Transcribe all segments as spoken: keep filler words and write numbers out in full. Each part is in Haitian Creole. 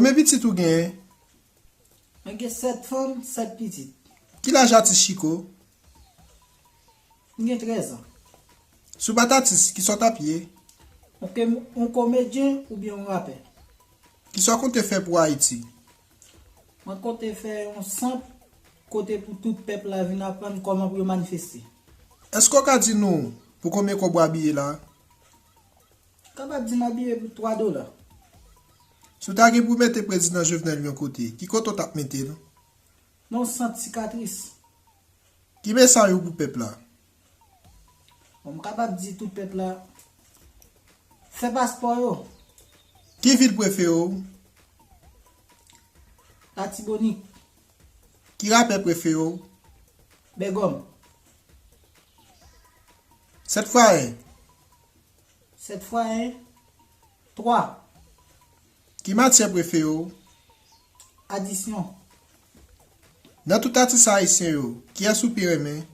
Konbyen pitit ou genyen? Mwen gen sèt fanm, sèt pitit. Ki laj atis Chiko? M gen trèz an. Si w pa t atis, kisa w t ap ye? Oke, yon komedyen oubyen yon rapè. Kisa w konte fè pou Ayiti? Mwen konte fè yon sant kote pou tout pèp la vin aprann kòman pou yo manifeste. Èske w ka di nou pou konbyen kòb w abiye la? Kapab di m abiye pou twa dola. Si w ta gen pou mete prezidan Jovenel yon kote, ki kote w t ap mete l? Nan yon sant sikatris. Ki mesaj ou pou pèp la? Bon, m kapab di tout pèp la, fè paspò yo. Ki vil prefere w? Latibonit. Ki rapè prefere w? Bègòm. Sèt fwa en. Sèt fwa en, twa. Ki matyè prefere w? Adisyon. Nan tout atis ayisyen yo, kiyès ou pi renmen?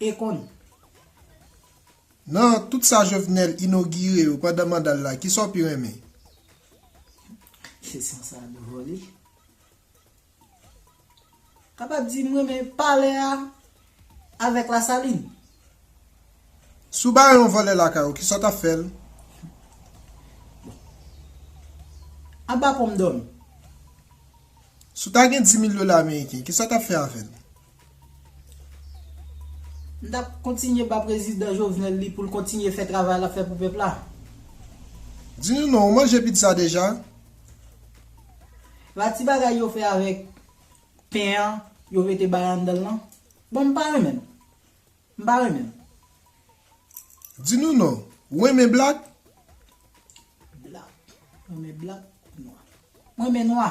Akon. Nan tout sa Jovenel inogire yo pandan manda l la, kisa w pi renmen? Kesyon sa a dwòl wi. Kapab di m renmen palè a avèk Lasalin. Si w bare yon vòlè lakay ou, kisa w t ap fè l? Anba pon m dòmi. Si w ta gen dis mil dola ameriken, kisa w t ap fè avè l? M t ap kontinye ba prezidan Jovenel li pou l kontinye fè travay l ap fè pou pèp la. Di nou non, ou manje pizza deja? Pa ti bagay yo fè avèk pen an, yo mete bay anndan l lan. Bon, m pa renmen l. M pa renmen l. Di nou non, ou renmen blak? Blak. Mwen renmen blak ou nwa? Mwen renmen nwa.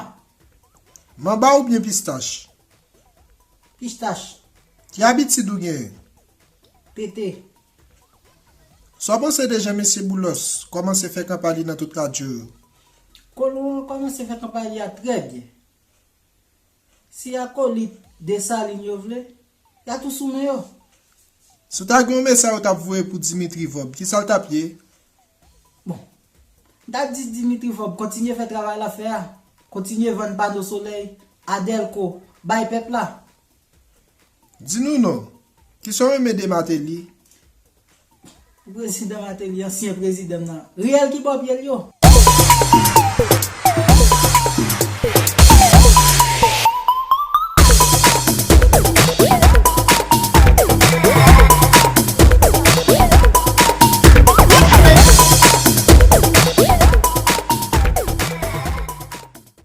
Manba oubyen pistach? Pistach. Ki abitid ou genyen? Pete. Sa w panse de jan mesye Boulos kòmanse fè kanpay li nan tout radyo yo? Kolon an kòmanse fè kanpay li a trè byen. Si akolit Desalin yo vle, y a tou sou men yo. Si w ta gen yon mesaj ou t ap voye pou Dimitri Vorbe, kisa l t ap ye? Bon, m t ap di Dimitri Vorbe kontinye fè travay l ap fè a, kontinye vann pano solèy a Dèlko bay pèp la. Di nou non, kisa w renmen de Martelly? Prezidan Martelly, ansyen prezidan m nan, riyèl ki bò pye l yo.